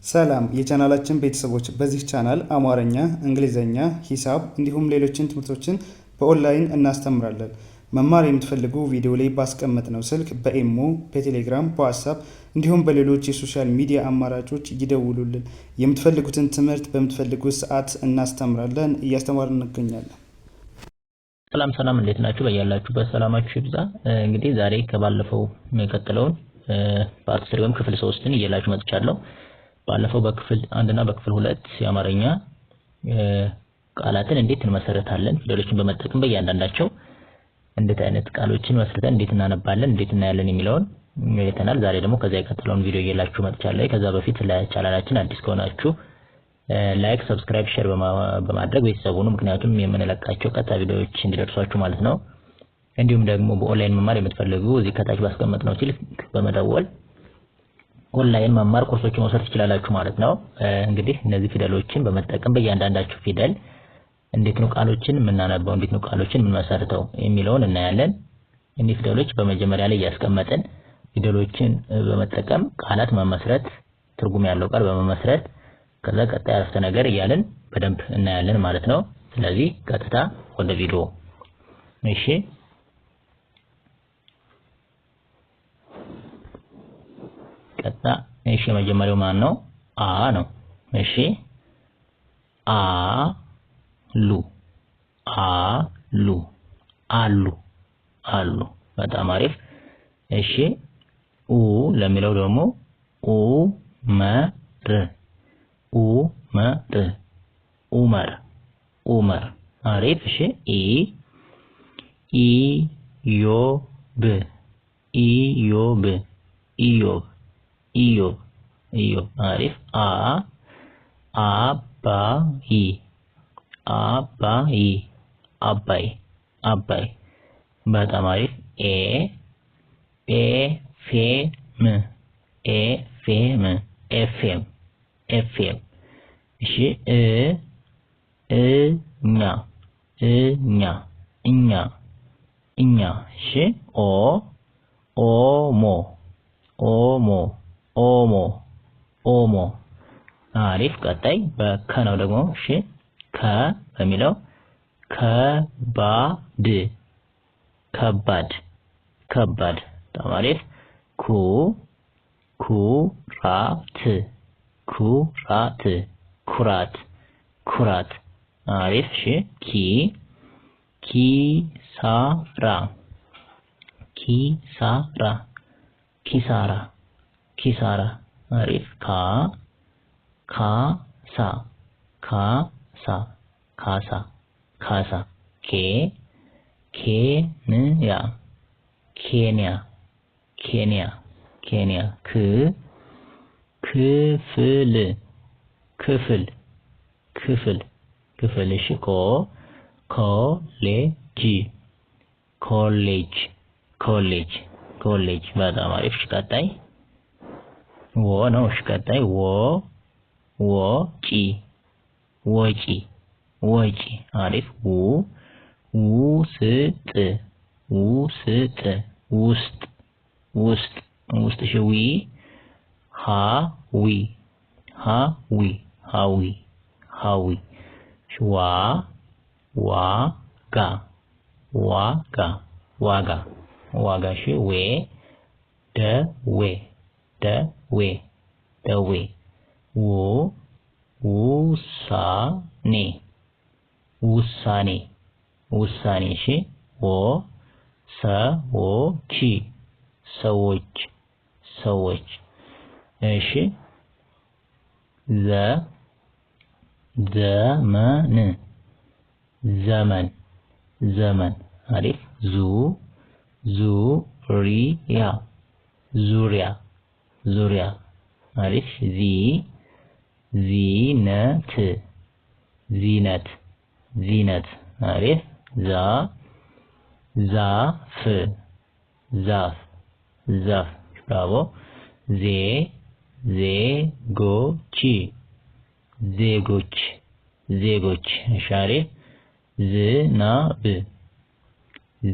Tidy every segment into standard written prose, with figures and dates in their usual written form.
ሰላም የቻናላችን ቤተሰቦች፣ በዚህ ቻናል አማርኛ፣ እንግሊዝኛ፣ ሂሳብ እንዲሁም ሌሎችን ትምህርቶችን በኦንላይን እናስተምራለን። መማር የምትፈልጉ ቪዲዮ ላይ ባስቀመጥነው ስልክ በኢሞ፣ በቴሌግራም፣ በዋትሳፕ እንዲሁም በሌሎች የ social media አማራጮች ይደውሉልን። የምትፈልጉትን ትምህርት በምትፈልጉት ሰዓት እናስተምራለን፣ እያስተማርን እንገኛለን። ሰላም ሰላም፣ እንዴት ናችሁ? በያላችሁበት ሰላማችሁ ይብዛ። እንግዲህ ዛሬ ከባለፈው የሚቀጥለውን part 3 ወይም ክፍል 3ን ይዤላችሁ መጥቻለሁ። ባለፈው በክፍል 1 እና በክፍል 2 የአማርኛ ቃላትን እንዴት እንመሰረታለን፣ ፊደሎችን በመጠቀም በእያንዳንዳቸው እንዴት አይነት ቃሎችን መስርተን እንዴት እናነባለን፣ እንዴት እናያለን የሚለውን አይተናል። ዛሬ ደግሞ ከዛ የቀጠለውን ቪዲዮ ይዤላችሁ መጥቻለሁ። ከዛ በፊት ለቻናላችን አዲስ ከሆናችሁ like፣ subscribe፣ share በማድረግ ቤተሰብ ሁኑ። ምክንያቱም የምንለቃቸው ቀጣይ ቪዲዮዎች እንዲደርሷችሁ ማለት ነው። እንዲሁም ደግሞ በኦንላይን መማር የምትፈልጉ እዚህ ከታች ባስቀመጥነው ስልክ በመደወል ኦንላይን መማር ኮርሶችን መውሰድ ትችላላችሁ ማለት ነው። እንግዲህ እነዚህ ፊደሎችን በመጠቀም በእያንዳንዳቸው ፊደል እንዴት ነው ቃሎችን የምናነበው፣ እንዴት ነው ቃሎችን የምንመሰርተው የሚለውን እናያለን። እኒህ ፊደሎች በመጀመሪያ ላይ እያስቀመጥን ፊደሎችን በመጠቀም ቃላት መመስረት፣ ትርጉም ያለው ቃል በመመስረት ከዛ ቀጣይ አረፍተ ነገር እያልን በደንብ እናያለን ማለት ነው። ስለዚህ ቀጥታ ወደ ቪዲዮ። እሺ፣ ቀጥታ። እሺ፣ የመጀመሪያው ማን ነው? አ ነው። እሺ፣ አ ሉ፣ አ ሉ፣ አሉ፣ አሉ። በጣም አሪፍ። እሺ፣ ኡ ለሚለው ደግሞ ኡ መ ር፣ ኡ መ ር፣ ኡመር፣ ኡመር። አሪፍ። እሺ፣ ኢ፣ ኢዮብ፣ ኢዮብ፣ ኢዮብ፣ ኢዮብ፣ ኢዮብ። አሪፍ። አ፣ አባይ፣ አባይ፣ አባይ፣ አባይ። በጣም አሪፍ። ኤ፣ ኤፌም፣ ኤፌም፣ ኤፍኤም፣ ኤፍኤም። እሺ፣ እ፣ እኛ፣ እኛ፣ እኛ፣ እኛ። እሺ፣ ኦ፣ ኦሞ፣ ኦሞ፣ ኦሞ፣ ኦሞ። አሪፍ። ቀጣይ በከ ነው ደግሞ። እሺ፣ ከ በሚለው ከባድ፣ ከባድ፣ ከባድ። በጣም አሪፍ። ኩ፣ ኩራት፣ ኩራት፣ ኩራት፣ ኩራት። አሪፍ። እሺ፣ ኪ፣ ኪሳራ፣ ኪሳራ፣ ኪሳራ፣ ኪሳራ። አሪፍ። ካ፣ ካሳ፣ ካሳ፣ ካሳ፣ ካሳ። ኬ፣ ኬንያ፣ ኬንያ፣ ኬንያ፣ ኬንያ። ክ፣ ክፍል፣ ክፍል፣ ክፍል፣ ክፍል። እሺ፣ ኮ፣ ኮሌጅ፣ ኮሌጅ፣ ኮሌጅ፣ ኮሌጅ። በጣም አሪፍ። እሺ፣ ቀጣይ ወ ነው። እሺ፣ ቀጣይ ወ፣ ወጪ፣ ወጪ፣ ወጪ። አሪፍ። ው፣ ውስጥ፣ ውስጥ፣ ውስጥ፣ ውስጥ፣ ውስጥ። እሺ፣ ዊ፣ ሃዊ፣ ሃዊ፣ ሃዊ፣ ሃዊ። እሺ፣ ዋ፣ ዋጋ፣ ዋጋ፣ ዋጋ፣ ዋጋ። እሺ፣ ዌ፣ ደዌ፣ ደዌ፣ ደዌ። ው፣ ውሳኔ፣ ውሳኔ፣ ውሳኔ። እሺ፣ ወ፣ ሰዎች፣ ሰዎች፣ ሰዎች። እሺ፣ ዘ፣ ዘመን፣ ዘመን፣ ዘመን። አሪፍ። ዙ፣ ዙሪያ፣ ዙሪያ፣ ዙሪያ። አሪፍ። ዚ፣ ዚነት፣ ዚነት፣ ዚነት። አሪፍ። ዛ፣ ዛፍ፣ ዛፍ፣ ዛፍ። ብራቮ። ዜ፣ ዜጎች፣ ዜጎች፣ ዜጎች። እሺ፣ አሪፍ። ዝናብ፣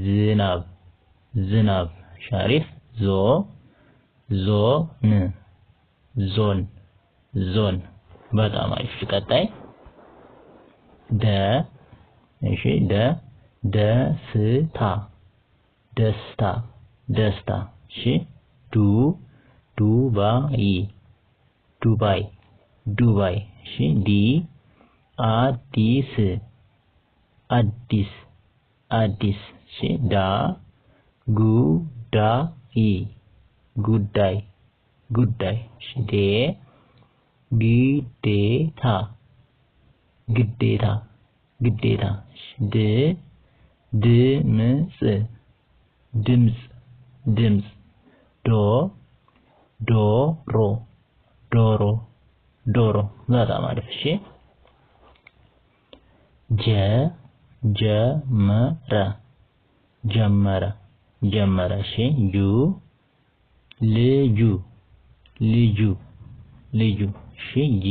ዝናብ፣ ዝናብ። እሺ፣ አሪፍ። ዞ፣ ዞን፣ ዞን፣ ዞን። በጣም አሪፍ። ቀጣይ ደ፣ እሺ ደ፣ ደስታ፣ ደስታ፣ ደስታ። እሺ ዱ፣ ዱባይ፣ ዱባይ፣ ዱባይ። እሺ ዲ፣ አዲስ፣ አዲስ፣ አዲስ። እሺ ዳ፣ ጉዳይ፣ ጉዳይ፣ ጉዳይ። እሺ ዴ፣ ግዴታ፣ ግዴታ፣ ግዴታ። ድ፣ ድምጽ፣ ድምጽ፣ ድምጽ። ዶ፣ ዶሮ፣ ዶሮ፣ ዶሮ። በጣም አሪፍ። እሺ ጀ፣ ጀመረ፣ ጀመረ፣ ጀመረ። እሺ ጁ፣ ልጁ፣ ልጁ፣ ልጁ። እሺ ጂ፣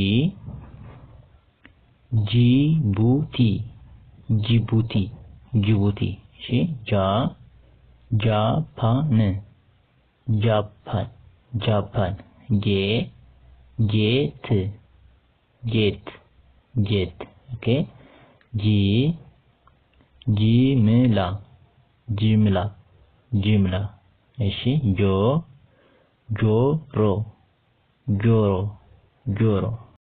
ጅቡቲ፣ ጅቡቲ፣ ጅቡቲ። እሺ ጃ፣ ጃፓን፣ ጃፓን፣ ጃፓን። ጄ፣ ጄት፣ ጄት፣ ጄት። okay ጂ፣ ጅምላ፣ ጅምላ፣ ጅምላ። እሺ ጆ፣ ጆሮ፣ ጆሮ፣ ጆሮ።